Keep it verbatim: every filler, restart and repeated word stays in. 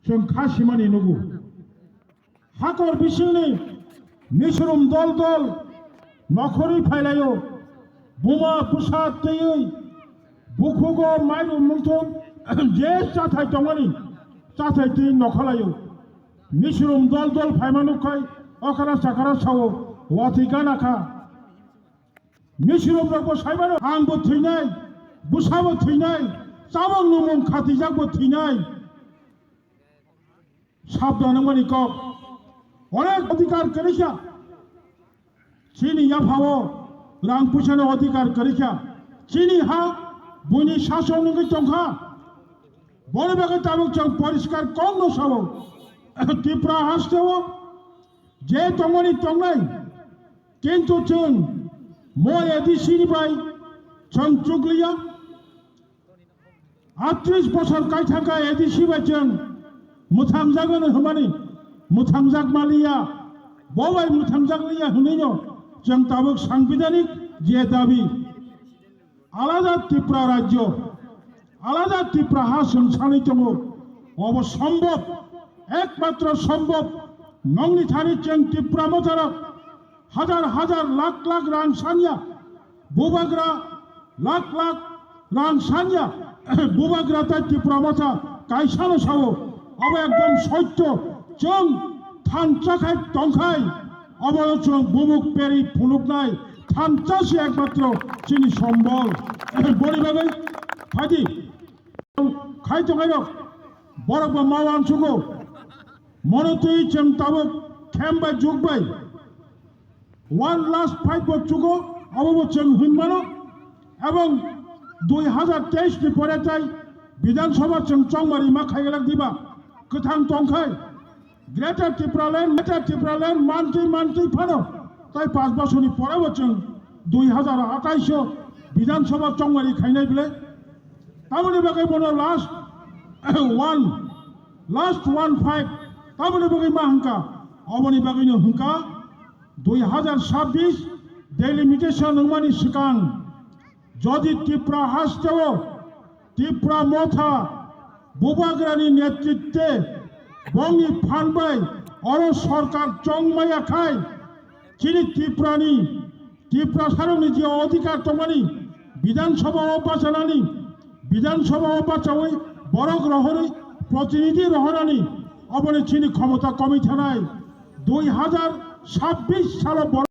Chwng kha simani nugo. Hakor bisingni misrum dol dol nokhorwi phailaio. Buma bwsa twiwi bukhugo mairum mungthung je chathai tongmani chathai twi nokhalaio. Misrum dol dol phaima nukhai okra chakra sao watwi gana kha. Misrum rokbo saimano, angbo thwinai, bwsabo thwinai, chabang numung khatijakbo thwinai. Sabdan wngmani kok. Onek odhikar kwrwikha. Chini yaphao rang puisano odhikar kwrwikha. Chini ha buini sason wngwi tongkha. Boni bagwi tabuk chwng poriskar kokno sao. Tripura hasteo je tongmani tongnai, kintu chwng mo A D C ni bai chwng chukliya. Atris bosor kaithangkha A D C bai chwng mwthangjagano hwnmani mwthangjak maliya, bo bai mwthangjak liya hwnwino chwng tabuk sangbidhanik je dabi. Alada Tripura rajyo, alada Tripura ha chwng sanwi tongo. Obo sombhob, ekmatro sombhob. Nongni thani chwng Tripura motharok hajar hajar lakh lakh rang sanya, bubagra lakh lakh rang sanya, bubagra tai Tripura motha kaisano sao. Obo ekdom soityo, chwng thansa khai tongkhai, obo chwng bumuk peri phunuknai thansa se ekmatro chini sombol. Boni bagwi phaidi khai tongkhairok, borok bo ma uansugo, mono twi chwng tabuk khem bai juk bai one last fight bo chugo, abo bo chwng hwnmano, ebong dui hazar teis ni pore tai Bidhan Sabha chwng chongmari ma khaiglak diba kwthang tongkhai, Greater Tipraland, Greater Tipraland mantwi mantwi phano tai panch bosor ni pore bo chwng dui hazar atais o Bidhan Sabha chongmari khainai bile. Tamoni bagwi bono last one, last one fight. Tamoni bagwi ma hwnka, oboni bagwino hwnka, dui hazar chabbish delimitation wngmani swkang jodi Tripura hasteo Tripura motha bubagrani netritwe bongni phan bai oro sorkar chongmaya khai chini Tripurani, Tiprasarokni je odhikar tongmani Bidhan Sabha o bachanani, Bidhan Sabha o bachawi borok rohorwi protinidhi rohorani oboni chini khomota komwi thanai dui hazar chabbish salo borok